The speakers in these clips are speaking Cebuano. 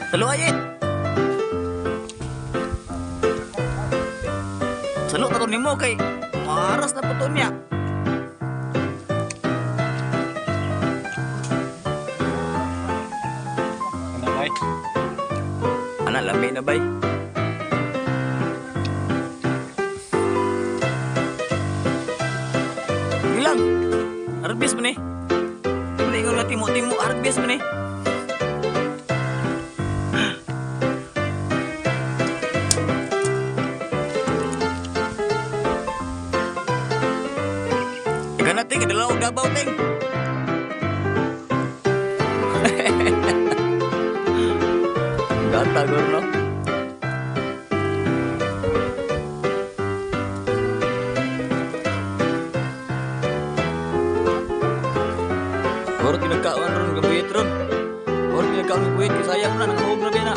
Salo ayit. Salo ta to nimo kay maras na po to niya. Ano bay? Ana lami na bay. Gilang. Harvest man eh. Muna ingon nga timo-timo harvest man eh. Ikaw na ting, dalaw og Davao ting. Gata gurno. Baru tinagkaon ron gabuhit ron. Baru tinagkaon gabuhit kay sayang na nangahog na biya na.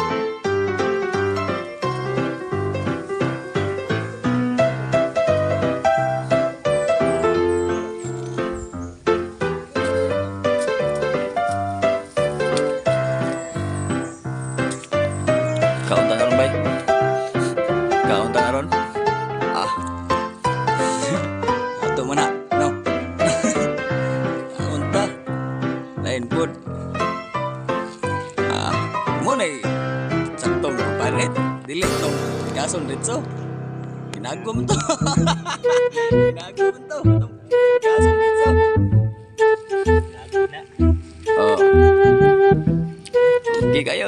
Kaon ta karon bay. Kaon ta karon. Ah. Ato mo na, no. Kaon ta. Lain pud. Ah, mo na saktong paret. Dili tong kason ditso. Ginagom to. Ginagom to. Tong kason ditso. Oh. Okay kayo.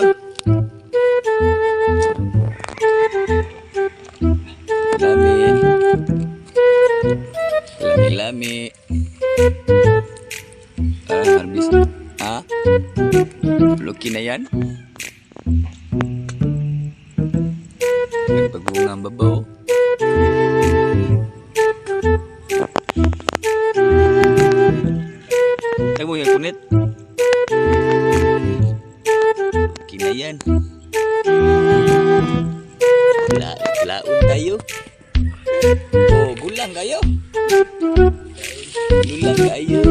Lami. Lami lami. Ah, harvest. Ha? Luki na yan. Nagpagunga ang babaw. Tagbo yung kunit. Luki na yan. La, laon tayo. Oh, gulang kayo. Gulang kayo.